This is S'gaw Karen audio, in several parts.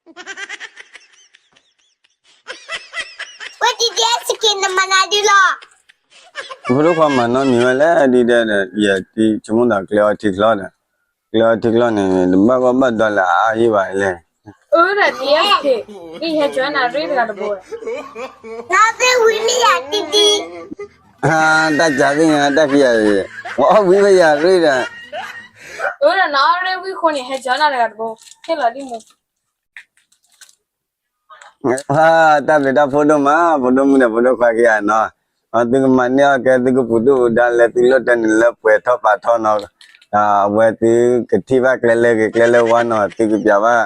ဝဲဒ်ဒ်စက့နမၤနၤဒုလီၤ. ဖိဒိၣ်ခွါမၤနီတမံၤဝဲလဲၣ် ဒ်ဒီး ယဆိကမိၣ်ဒီးကျဲအီထံချီဒီး, ကျဲအီထံချီန့ၣ် တဘၣ်ဂီၢ်ဘၣ်ဒီးလၢအအါယံာ်ဘၣ်လဲၣ်. အၢ ဒ်ဒ်စက့, ဒ်ဟဲကၠီနၤရ့တဂၤတဘိဝဲ, နဝံဝံမ့ၢ်ယၤတံတံ, တၢ်ကၢ်သ့ၣ်ညါတၢ်ခံဂၤ, ဝဲအီၣ်ဝံဝဲယၤရ့ဒီး, အၢ ဒီးနအီၣ်ရ့ဝံဃိန့ၣ် ဟဲကၠီနၤတဂၤတဘိ, ဟ့ၣ်လီၤဒ်မူ တၢ်ဘျုးတၢ်ဖှိၣ်ဒိၣ်မး ဖိဒိၣ်မုၣ်ဒီးဖိဒိၣ်ခွါခံဂၤနီၤ, သုကမၤန့ၢ်အီၣ်ကဲ သုကပူၤဒုၣ်ပူၤဒါလၢသုလိၣ်တၢ်န့ၣ် လၢပှဲၤထီၣ်ပာ်ထီၣ်နီၤ, အဝဲသုကထံၣ်ဘၣ်ကျဲလၢဂ့ၤကျဲလၢဝါနီၤ သုကပျးဘၣ်,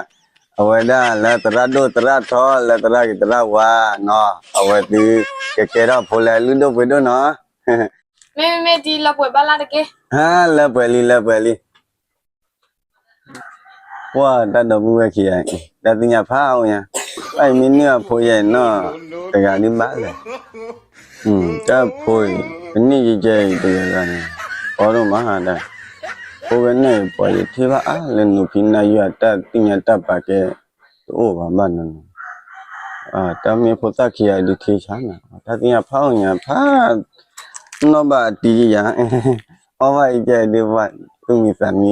အဝဲဒၣ်လၢသရၣ်ဒိၣ်သရၣ်ထီ လၢသရၣ်ဂ့ၤသရၣ်ဝါနီၤ အဝဲသုကကဲထီၣ်ဖိလၢလုၢ်ဒိၣ်ပှ့ၤဒိၣ်နီၤ, မ့မ့ၢ်ဒ်လၢပှဲၤဘၣ်လၢတက့ၢ်, လၢပှဲၤလံ လၢပှဲၤလံ. ပှၤတၢ်ဒီပုၢ်ဝဲၢ်ခံဂၤအံၤ တၢ်သ့ၣ်ညါဖးအိၣ်ညါ, ဘၣ်အံၤမ့ၢ်န့ၢ်အဖိယဲၢ်နီၢ်တဂၤဒ်ဘၣ်လဲၣ်, တၢ်ဖိအံၤ ကန့ၢ်ယကဲအံၤတဂၤဂၤန့ၣ် အီၣ်ဒိၣ်မးဒၣ်, ဖိကန့ၢ်ပှၤယထံၣ်ဘၣ်အါလၢနူၤဖံနၢ်ယွၤတၢ်သ့ၣ်ညါတၢ်ပာ်ကဲ တအိၣ်ဘၣ်ဘၣ်နီၤနီၤ, တၢ်မ့ၢ်ဖိသၣ်ခံဂၤဒုးထံဆါနၤ တၢ်သ့ၣ်ညါဖးအိၣ်ညါဖး နီၢ်ဘၣ်အတံၤယၤ, အီၣ်ဘၣ်အံၤကဲဒုးဘၣ် သူၣ်မံသးမံ သူၣ်ခုသးခုတံၢ်လီၤ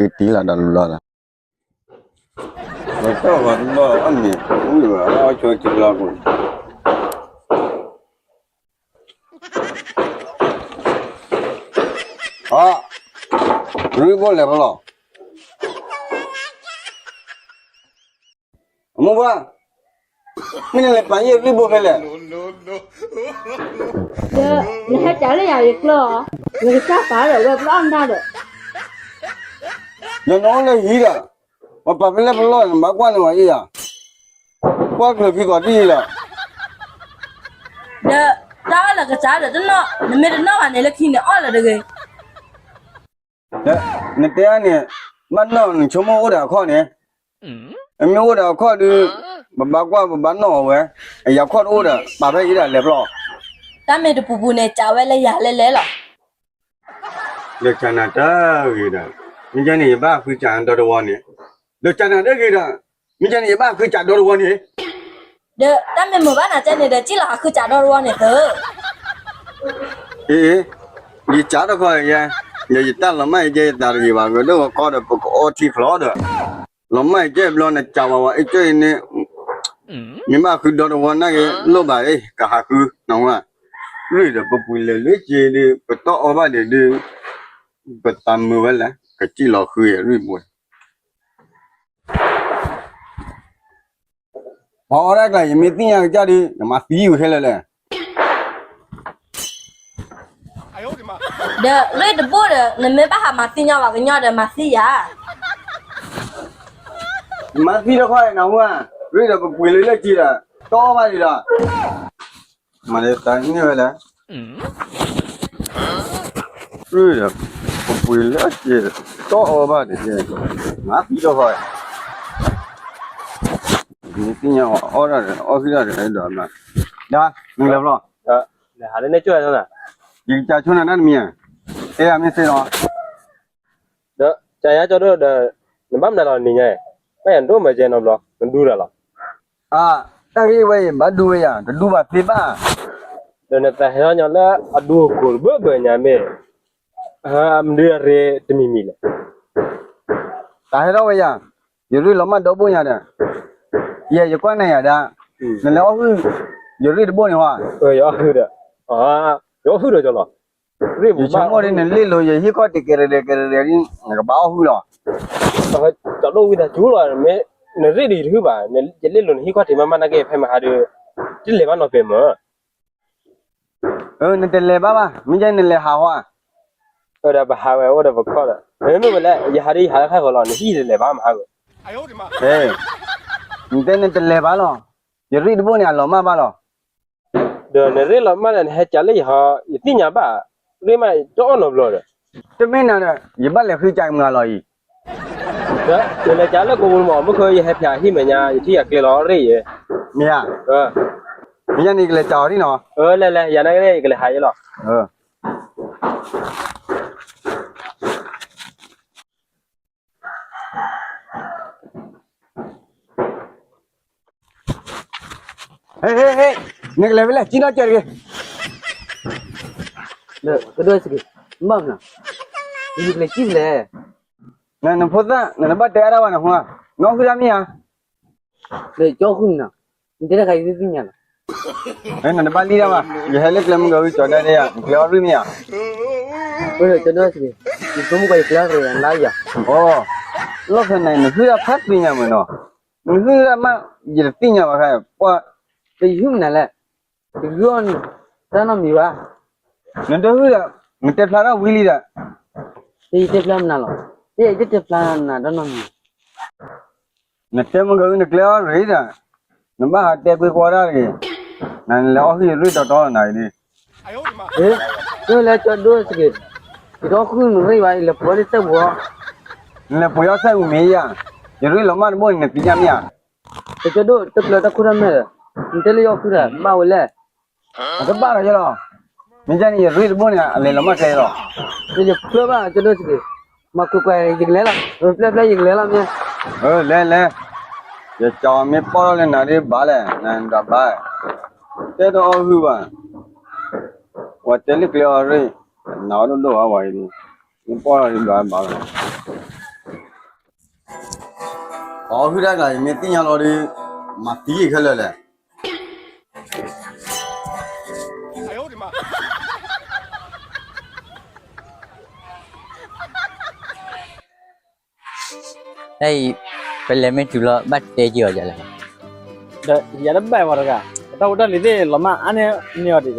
ဒီးလူလီၤလီၤ, လီၤတီၢ်ဂီၤတဘီအီၣ်မ့ၤ အီၣ်ဆိထံလီၤပူၤ, ဟီ, ရ့ဘိလဲၤဖဲလဲၣ် အမိၢ်ပှၢ်, မ့ၢ်နလဲၤပာ်ယဲၢ်ရ့ဘိဖဲလဲၣ်, ဒီးနဟဲကးလၢယၤယကျၢၤအီၤ, နကစၢ်ပာ်ဒီးဝဲပလီၢ်နတၢ်ဒီး, ဒီးနအိၣ်လၢဟံၣ်ဒီး, ပှၤပာ်ဖဲလဲၣ်ပလီၢ် နဘၣ်ကွၢ်န့ၢ်ဝဲအံၤဧါ, ကွၢ်ကျၢၤခံကီးတံၢ်လီၤ, ဒီးတၢ်အီၣ်လၢကစၢ်ဒီးတနီၣ်, နမ့ၢ်တနီၣ်ဘၣ်န့ၣ်လၢခံန့ၣ်အီၣ်လၢၤတဂ့ၤ ဒီးနတဲအါန့ၣ်, ဘၣ်နီၣ်နဆိကမိၣ်အိၣ်ဒီးအခီၣ်န့ၣ်, အမ့ၢ်အိၣ်ဒီးအခီၣ်ဒုး, ပဘၣ်ကွၢ်ပဘၣ်နီၣ်အီၤဝဲ, အယၤခီၣ်တအိၣ်ဒီး ပာ်ဖဲအံၤဒၣ်လဲၤဖျီၣ်, တၢ်မ့ၢ်တပူၤပူၤန့ၣ် ကးဝဲလၢယၤလဲၤလဲၤလီၤ, ဒီးကးနၤတဂ့ၤဒီး, မ့ၢ်ကဲန့ၣ် ယဘၣ်ဃုကးဒီတဝီန့ၣ်, ဒီးကးနၤတဂ့ၤဒီး, မ့ၢ်ကဲန့ၣ် ယဘၣ်ဃုကးဒီတဝီန့ၣ် ဒီးတၢ်မ့ၢ်မုာ်ဘၣ်နၤကဲန့ၣ်ဒီး စံၣ်လီၤဟးဃုကးဒီတဝီန့ၣ်သၢ, အ့, ယကးတခီယဲ, ယတၢ်လီၤမၢ်ယကဲယသးတဂ့ၤဘၣ် ဂ့ၤဒိၣ်ဂီၤကီဒီး ပကအီထံချီဒီး, လီၤမၢ်ယကဲဘျီနကးဝဲဝဲ အ့ၣ်ကၢၢ်အံၤန့ၣ်, မ့ၢ်ဘၣ်ဃုဒီတဝီနာ်က့ၤ လိၣ်ဘၣ်အ့ၣ် ကဟးဃု, နဝဲ, ရ့ၣ်ဒီးပပှ့ၤလၢာ်လၢက့ၤဒီး ပတီၢ်အီဘၣ်ဒံးဒီး, ပသးမုာ်ဝဲလဲၣ် ကစံၣ်လီၤဃုယဲၢ်ရ့ၣ်ဘိ ပှၤအီၣ်ဒၣ်ကျါ ယမ့ၢ်သ့ၣ်ညါကစၢ်ဒီး ယမၤသံဝဲခဲလၢာ်လဲၣ်, ဒီးရ့ၣ်တဘိၣ်ဒီး နမ့ၢ်ဘၣ်ဟးမၤသံညီဘၣ်ကညီဒီးမၤသံယၤ, မၤသံတခီနဝဲ, ရ့ၣ်ဒီးပပှ့ၤလၢလၢက့ၤဒီး တီၢ်ဘၣ်ဒံးဒီး, မၤသးန့ၢ်ဝဲလဲၣ် ရ့ၣ်ဒီး ပပှ့ၤလၢက့ၤဒီး တီၢ်အီဘၣ်န့ၣ်, မၤသံတခီ, မ့ၢ်သ့ၣ်ညါအီၣ်ဒၣ်ဒီး အီၣ်သံဒၣ်ဒီး အဲၣ်ဒိးမၤ, ဒၣ်, နကလဲၤဖျီၣ်, ယကစးဆိနၤတၢ်တမံၤ, အဲၣ်ယမ့ၢ်သ့လီၤ, ဒီးကယါကၠီဒိၣ်ဒီး နဘၣ်မနုၤလီၤနံၤညါ, ဘၣ်ယၤနဒိၣ်မးကဲနီတဘျီ နဒူတၢ်လီၤ, အါ, တၢ်ဂ့ၢ်ဝဲအံၤ ဘၣ်ဒူဝဲယၤ တဒူဘၣ်သ့ဘၣ်, ဒီးနသးဟဲထီၣ်ညီလၢအဒူအကိာ်တဘၢဘၢညါမ့ၢ်, မနုၤအရ့တမံၤမံၤလဲၣ်, သးဟဲထီၣ်ဝဲယၤ, ယရ့ၣ်လီၤမၢ်ဒီဘိၣ်ညါဒီး, ယဲယကွၢ်နၤယၤဒၣ်, နလဲၤအီၣ်ဟုၣ်, ယရ့ၣ်တဘိၣ်န့ၣ်ဟီ, ယအီၣ်ဟုၣ်ဒီး, ယအီၣ်ဟုၣ်ဒီးကလီၤ, ယဆိကမိၣ်ဒ်နလ့ၣ်လိာ်ယဟံၣ်ခီၣ်ထံး ကဲရဲၣ်ကဲရဲၣ် နကဘၣ်အီၣ်ဟုၣ်လီၤ, ကဒိၣ်ဝံသးစူၤလီၤ, နရ့ၣ်ဒီးယတဟုၣ်ဘၣ်, ယလ့ၣ်လိာ်နဟံၣ်ခီၣ်ထံးမးမးနာ်က့ ဖဲမဟါဒီး, တလဲၤဘၣ်နီတဖဲမး နတလဲၤဘၣ်ဘၣ် မ့ၢ်ကဲနလဲၤဟးဟီဧါ, ဒီးပဟးဝဲအိၣ်ဒီးပခီၣ်ဒီး မ့မ့ၢ်ဝဲလဲၣ် ယဟးဒ်ယဟးလၢခါဃီလီၤ နဟံၣ်တလဲၤဘၣ်မဟါဂီၤ, နတဲနတလဲၤဘၣ်လီၤ, ယရ့ၣ်တဘိၣ်န့ၣ် အလီၤမၢ်ဘၣ်လီၤ, ဒီးနရ့ၣ်လီၤမၢ်ဒီး နဟဲကးလၢယဟီ ယသ့ၣ်ညါဘၣ်, ရ့ၣ်မးတအီၣ်နီတဘျီဒီး, တမ့ၢ်နၤဒီး ယဘၣ်လဲၤဃုကးမုၢ်အလီၢ်အံၤ ဒီး ယလဲၤကးလၢကိးပူၤမး မုၢ်ဃုယဟဲဖျါဟံၣ်မဲာ်ညါ ယထံၣ်ယၤကျဲလီၤရ့ၣ်ယဲ, မ့ၢ်ဧါ, မ့ၢ်ညါန့ၣ် ကလဲၤကးအီၤဒ်နီၤ, လဲၤလဲၤ ယၤနာ်က့ ယကလဲၤဟးယဲလီၤ. ဟဲ ဟဲ ဟဲ, နကလဲၤဖဲလဲၣ် ကံၣ်နီၣ်ကၢၤတဂ့ၤ. ကဒိၣ်စ့ၢ်ကီး, ဘၣ်မနုၤ, နကလဲၤကံၣ်ဖဲလဲၣ်. နဖိသၣ် နတဘၣ်တဲအါဒၣ်ဘၣ်နဟါ, နအီၣ်ဟုၣ်တၢ်မ့ၢ်ဧါ. နကၠီဃုာ်နၤ, နတဲတၢ်ခါယသ့ၣ်ညါလီၤ. နတဘၣ်လံၣ်တၢ်ဘၣ်, ယဟဲလၢကျဲမုၢ်ကဝံၤကၠီၤဒၣ်ဒၣ်ယၤ နကျဲအီၣ်ရ့ၣ်မ့ၢ်ဧါ. ကဒိၣ်စ့ၢ်ကီး, ယဆိကမိၣ်ကွၢ်ယကျဲအီၣ်ရ့ၣ်နၤယၤ. အိ, လီၢ်ဖဲန့ၣ် နဟုၣ်တၢ်ဖးသ့ၣ်ညါမးနီၤ, နဟုၣ်တၢ်မး ယတသ့ၣ်ညါဘၣ်ခါ, ပှၤ တယဟုၣ်မနုၤလဲၣ်, တဂုၢ်အီၣ်တၢ်နီတမံၤဘၣ်. နတဟုၣ်ဒီး နတဲဖျါထီၣ်ဝံၤလံဒီး, ယတဲဖျါမနုၤလီၤ, ယတဲဖျါနၤတၢ်နီတမံၤ. နတဲမုၢ်ကဝံၤနကျဲအီၣ်ရ့ၣ်ဒီး, နဘၣ်ဟးတဲကွ့ကွီတၢ်တဂ့ၤ, နလဲၤအီၣ်ဟုၣ်ယရ့ၣ်တီတီနၤဒ်. လၢကၠီဒိၣ်စ့ၢ်ကီး, ယတအီၣ်ဟုၣ်နရ့ၣ်ဘၣ်, ယလဲၤပှ့ၤအီၣ်လၢစဲးပူၤ. နလဲၤပှ့ၤအီၣ်စဲးပူၤမ့ၢ်ယၤ, ယရ့ၣ်လီၤမၢ်တဘိန့ၣ် နသ့ၣ်ညါမ့ၢ်ဧါ. ကၠီဒိၣ် တကျၢၤတၢ်ခိၣ်တၢ်မဲာ်ဒီး, နတဲလၢယအီၣ်ဟုၣ်တၢ် ဘၣ်ဝဲလဲၣ်. အတဘၣ်လီၤယလီၤ, မ့ၢ်ကန့ၣ် ယရ့ၣ်တဘိန့ၣ် အလဲၤလီၤမၢ်ကျဲလီၤ. ယဖျၢၣ်ဘၣ် ကၠီဒိၣ်စ့ၢ်ကီး, မၤကွ့ကွ့ ယကလဲၤလီၤ, ပျဲၢ်ပျဲၢ်ယကလဲၤလီၤမ့ၢ်. လဲၤလဲၤ, ယကၠီမ့ၢ်ပီၢ်ထီၣ်လၢနၤဒ်ဘၣ်လဲၣ်, နဒၣ်ဘၣ်, တဲတအီၣ်ဟုၣ်ဘၣ်, ပှၤတဲလၢကျဲအီၣ်ရ့ၣ်, နၤအီၣ်ဒိၣ်ဒိၣ်ဘၣ်ဝဲအံၤ, မ့ၢ်ပီၢ်ထီၣ်ဒ်ဘၣ်ဘၣ်လီၤ. အီၣ်ဟုၣ်တၢ်ကျါ ယမ့ၢ်သ့ၣ်ညါလီၤဒီး, မၤသံယခဲလၢာ်လဲၣ်. တၢ်အံၤ, ပလဲၤမ့ၢ်တုၤလီၤ ဘၣ်တဲက့ၤအီၤယၤလဲၣ်. ဒီးယၤတဘၣ်ဝဲတဂၤ, ပတၢ်ဖိတၢ်လံၤသ့ၣ်လီၤမၢ်အါန့ၢ်န့ၢ်အီၤဒံးဒီး,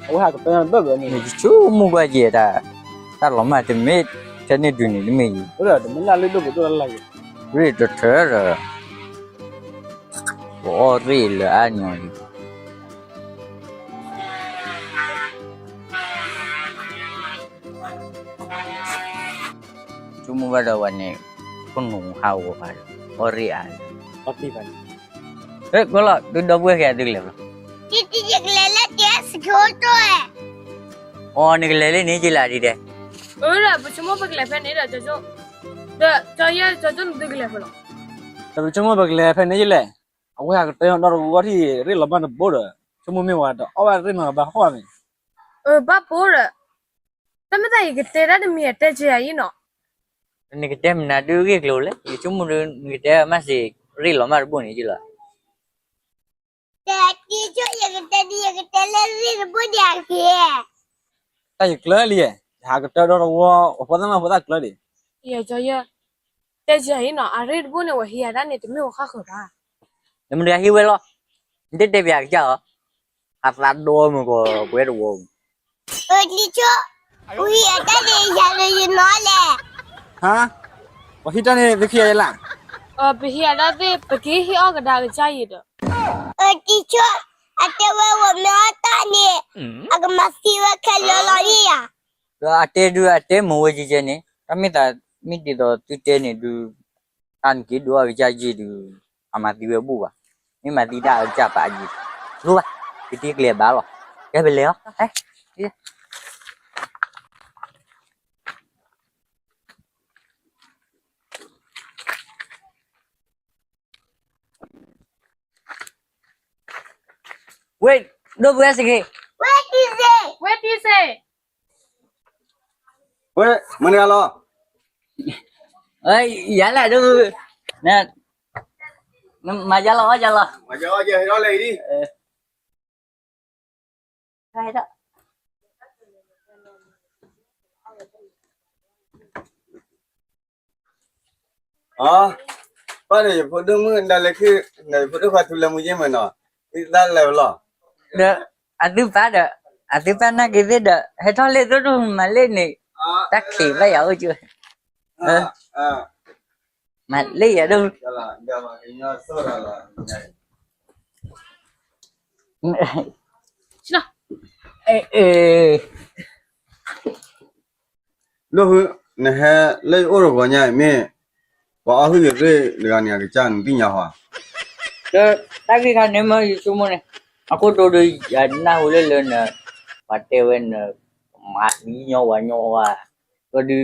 အဝဲဟးကပၢဘၢၣ်ဘၢၣ်န့ၣ်, ယဆိကမိၣ်ကွၢ်က့ၤတၢ်, တၢ်လီၤမၢ်တမ့ၢ်ထဲန့ၣ်ဒုးန့ၣ်တမ့ၢ်အံၤ, တမ့ၢ်လၢလၢဒိၣ်ပဒိၣ်လၢ်လၢ်ယံၤ, ရ့ၣ်တထၢဒီး, ပအီၣ်ရ့ၣ်လၢအါန့ၢ်အီၤဒံး ဆိကမိၣ်ဘၣ်ဒီးဝဲန့ၣ်, ခိၣ်နူာ်ဟးဂီၤဖးဒီး, အီၣ်ရ့ၣ်အါ, အီၣ်သံၣ်ဖးန့ၣ်, ကွၢ်လီၤ သုဒီပုၢ်ဝဲၢ်ခံဂၤသုကလဲၤဖဲလဲၣ်. ယကလဲၤလၢကဲစကိတိၢ်, အိ, နကလဲၤလၢန့ၣ်က့ၤလၢဒ်ဒဲး, ဒီးပဆိကမိၣ်ပကလဲၤဖဲန့ၣ်ဒီး, ဒီးကၠီယဲၢ်ကၠီကၠိၣ်နသုကလဲၤဖဲလဲၣ်. ဒီးပဆိကမိၣ်ပကလဲၤဖဲန့ၣ်က့ၤလဲၣ်, အဝဲဟးကတၢၢ်ဒီတဝီထံၣ်ရ့ၣ်လီၤမၢ်တဘိဒီး, ဆိကမိၣ်မ့ၢ်ဝဲဒီးအီၣ်ဘၣ်ရ့ၣ်မးဘၣ်ဟီၣ်မ့ၢ်, ဘၣ်ပိဒီး, တၢ်မ့ၢ်သးယကတဲတၢ်တမံၤအတဲကဲယၤအံၤနီၤ, နကတဲမနုၤဒုးဂ့ၢ်ကျိၤလဲၣ်, ယဆိကမိၣ်ဒုး နကတဲမးစ့ၢ် ရ့ၣ်လီၤမၢ်တဘိန့ၣ်က့ၤလီၤ. တၢ်ယကတဲဒ်ယကတဲလၢရ့ၣ်တဘိန့ၣ်အဂ့ၢ်, တၢ်ယကျၢၤလံ, ယဟးကတၢၢ်ဒီတဝီ, အဖိသၣ်မါဖိသၣ်ကျၢၤဒံး, ယကၠီယဲၢ်, တဲကဲအံၤနီၤ အရ့ၣ်တဘိန့ၣ် ဝဲဟံးယၤဒၣ်န့ၣ် တမ့ၢ်ဝဲဃၣ်ဃၢၤဘၣ်, နမတၤဟံးဝဲလီၤ, နတတဲပယၤကစၢ်အီၤ, ဟးသးဒိမုၢ်ကီၢ်ပှဲၤတဝီ, အတံဆိ, ပဟံးအတၢ်န့ၣ်ယၤလၢယနီၤလဲၣ်, ဟါ, ပဟံးတၢ်န့ၣ်သုခံဂၤယဲၢ်လၢ်, ပဟံးအတၢ်သ့ၣ် ပကဟ့ၣ်အီၣ်ကဒါကစၢ်ယဲၢ်ဒီး, အတံဆိ, အတဲဝဲဝဲမ့ၢ်အီၣ်တၢ်န့ၣ်, အကမၤသံဝဲခဲလၢာ်လီၤန့ၣ်ယၤ, ဒီးအတဲဒုးအတဲမ့ၢ်ဝဲကဲကဲန့ၣ် တၢ်မ့ၢ်သးမ့ၢ်ဒ်သိးသုတဲန့ၣ်ဒုး, တၢ်နက့ၤဒုးအီၣ်ကစၢ်ယဲၢ်ဒုး, အမၤသံဝဲဘူၣ်ဘၣ်, မ့ၢ်မၤသံတၢ်အကစၢ်ပာ်ယဲၢ်, လိၣ်ဘၣ်, ကတ့ကျဲၤဘၣ်လီၤ, ကဲပလဲၤအီၤ, ဝဲၢ်, ဒိၣ်ပှဲၤစ့ၢ်ကီး, ဝဲၢ်တံစ့ၢ်, ဝဲၢ်တံစ့ၢ်, ဝဲၢ်, မနုၤလီၤ, ယၤလၢဒိၣ်, မၤယၤလီၤအီၣ်ယၤလီၤ, မၤယၤအီၣ်ယၤဟဲထီၣ်လဲၣ်အံၤ, အ, ပၢ်ဒီးယဖိဒိၣ်မုၣ်ဒၣ်လဲာ်ခုၣ်, ဒီးယဖိဒိၣ်ခွါထူလၢမူယ့ၢ်မးနီၤ, ဝံသးလဲၤဝဲလီၤ, ဒီး, အသုပၢ်ဒီး, အသုပၢ်နာ်က့ၤသ့ၣ်ဒီး ဟဲထီၣ်လၢသိဒိၣ်မၤလ့ၣ်န့ၣ်, တၢ်ခံးဘၣ်ယၤအိၣ်ကၠိ, မၤလ့ၣ်ယၤဒိၣ်, လၢ နဟဲလၢယအိၣ်တဂီၤညါအံၤမ့ၢ်, ပှၤအီၣ်ဟုၣ်ယရ့ၣ်တဂၤန့ၣ် အကစၢ်နသ့ၣ်ညါဟီဧါ, ဒီးတၢ်ဂ့ၢ်ခါန့ၣ်မ့ၢ်ယဆိကမိၣ်န့ၣ်, အခိၣ်တိဒီးယနၢ်ဟူလၢလၢန, ပှၤတဲဝဲန, မၤသံညီဝဲညီဝဲ, ဒီးဒုး,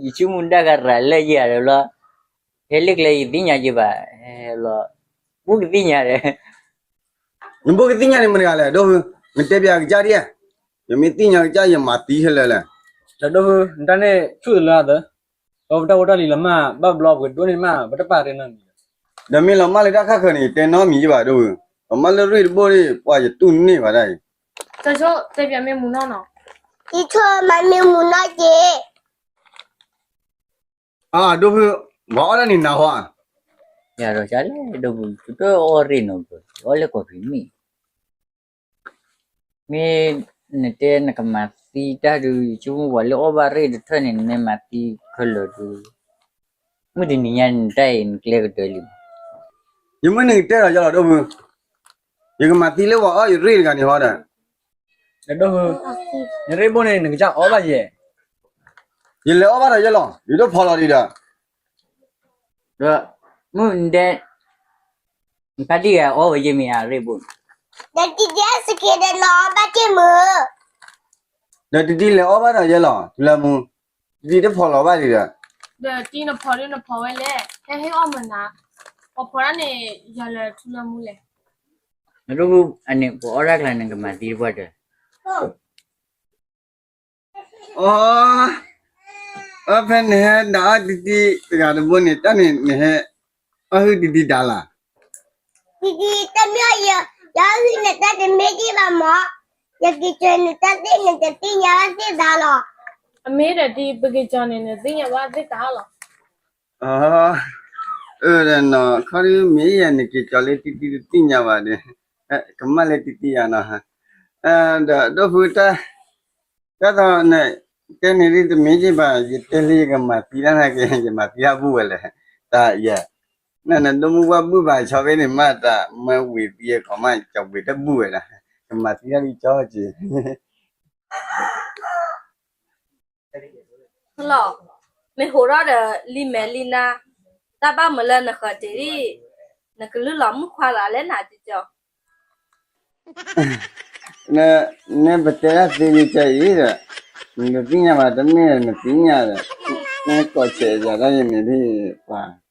ယဆိကမိၣ်တၢ်ဂၤရၤလၢယၤဒီးလီၤ, ဟဲလၢကျဲယသ့ၣ်ညါက့ၤဘၣ်, ဟဲလီၤ, ဘူၣ်ကသ့ၣ်ညါဒီး, နဘိၣ်ကသ့ၣ်ညါန့ၣ်မတၤတဂၤလဲၣ် ဒိၣ်ဖု, နတဲပၠးကစၢ်ဒ်ဧါ, ယမ့ၢ်သ့ၣ်ညါကစၢ်ယမၤသံခဲလၢာ်လဲၣ်. ဒီးဒိၣ်ဖု နတၢ်န့ၣ်ဆူၣ်တလၢအသၢ, ဒီးပတၢ်ဖိတၢ်လံၤလီၤမၢ် ဘၣ်ဘျီပကဒိၣ်န့ၢ်မၢ် ပတပာ်တ့ၢ်နီတမံၤဒီး, ဒီးမ့ၢ်လီၤမၢ်လၢတၢ်ခါဃၢၤန့ၣ် တဲနီတမံၤယဘၣ်ဒိၣ်ဖု, ပမၢလၢရ့ၣ်တဘိၣ်န့ၣ် ပှၤယတူၢ်န့ၢ်ဘၣ်ဒၣ်အံၤ, တၢ်ဆိတဲပၠးမ့ၢ်မူနီၢ်နီၤ, ယဆိမၤမ့ၢ်မူနီၢ်က့ၤ အဒိၣ်ဖု, ပှၤအီၣ်တၢ်န့ၣ်နၤဟီဧါ, ယၤဒီးကလဲၣ် ဒိၣ်ဖု တအီၣ်ရ့ၣ်နီၤ, အီၣ်လၢကီၢ်ဖံးမ့ၢ်, မ့ၢ်နတဲနကမၤသံတၢ်ဒုး ယဆိကမိၣ်ပှၤလၢအီၣ်ဘၣ်ရ့ၣ်တထၢၣ်န့ၣ် နမ့ၢ်မၤသံခဲလၢာ်ဒုး, မုၢ်တနံၤညါနတၢ်အံၤနကျဲကတၢၢ်လံ, ယမုၢ်နံၤကတဲဒီးယလီၤဒိၣ်ဖု, ယကမၤသံလၢပှၤအီၣ်ယရ့ၣ်တဂၤန့ၣ်ဟီဒီး ဒိၣ်ဖု, နရ့ၣ်ဘိၣ်န့ၣ် နကစၢ်အီၣ်ဘၣ်ယဲ, ယလဲၤအီၣ်ဘၣ်ဒီးယဲလီၤ, ယတဖီၣ်လီၤဒံးဒီး, ဒီးမုၢ်နတဲ, နဖါတံၢ်ဂၤအီၣ်ဝဲယဲမ့ၢ်အရ့ၣ်ဘိၣ်, ဒီးတံၢ်တံၢ်စက့ဒီးနအီၣ်ဘၣ်က့ၢ်မုၢ်, ဒီးတံၢ်တံၢ်လဲၤအီၣ်ဘၣ်ဒီးယဲလီၤ ထူလၢမူ, တံၢ်တံၢ်တဖီၣ်လီၤဘၣ်ဒံးဒီး, ဒီးတံၢ်နဖီၣ်ဒုးနဖီၣ်ဝဲလဲၣ် ဟဲဟ့ၣ်အီၣ်မနၤ, ပှၤဖီၣ်တၢ်န့ၣ် ယၤလၢထူလၢမူလဲၣ်, နဒိၣ်ဖု, အန့ၣ်ပှၤအီၣ်တၢ်ကျါန့ၣ် နကမၤသံတပှၢ်တၢၢ် အီ, အဖဲနဟဲဒၣ်အီၣ်တံၢ်တံၢ်တဂၤတဘိန့ၣ် တၢ်န့ၣ်နဟဲအီၣ်ဟုၣ်တံၢ်တံၢ်ဒါလီၤ, တံၢ်တံၢ်တမ့ၢ်အီၣ်ယဲ, ယအီၣ်ဟုၣ်နတၢ်တမ့ၢ်ဒံးဘၣ်မး, ယက့ၤကၠီၤနတၢ်သ့ၣ်နတသ့ၣ်ညါဘၣ်သ့ၣ်သါလီၤ, အမ့ၢ်ဒီးဒ်ပက့ၤကၠီၤန့ၣ် နသ့ၣ်ညါဘၣ်သ့ၣ်သါလီၤ အၢ, အၢဒီးနီၤ ခီဒုမ့ၢ်ယဲန့ၣ် က့ၤကၠီၤလၢတံၢ်တံၢ်တသ့ၣ်ညါဘၣ်ဒီး, ကမၣ်လၢတံၢ်တံၢ်ယၤနီၤ, ဒီးဒိၣ်ဖုတၢ်, တၢ်သီန့ၣ်, တဲန့ၣ်ဒ်တမ့ၢ်က့ၤဘၣ် ယတဲလၢယကမၤသံတၢ်နာ်က့ၤ ယမၤသံတၢ်ဘူၣ်ဝဲလဲၣ်, တၢ်ယဲ, နနဒိၣ်မုၢ်ဝၣ်ဘူၣ်ဘၣ်ဆီဖဲန့ၣ်မး တၢ်မၢဝံၤသံယဲကီးမး ကဝံၤတၢ်ဘူၣ်ဝဲဒၣ်, ကမၤသံတၢ်ဒ်ကၠီက့ၤ လီၤ, မ့ၢ်ဟိးထီၣ်ဒီးလံမဲာ်လံနါ, တၢ်ဘၣ်မုာ်လၢနဃၢၤတ့ၢ်ဒံး, နကလုၢ်လီၤမုၢ်ခွါလီၤလဲၣ်နၤကၠီ, နပတဲတၢ်သ့ဒ်ကၠီအံၤဒီး, နတသ့ၣ်ညါဘၣ်တမ့ၢ်ဒီးနသ့ၣ်ညါဒီး, နကိးဆဲးယၤတၢ်ယန့ၣ်ဒ်ပှၤ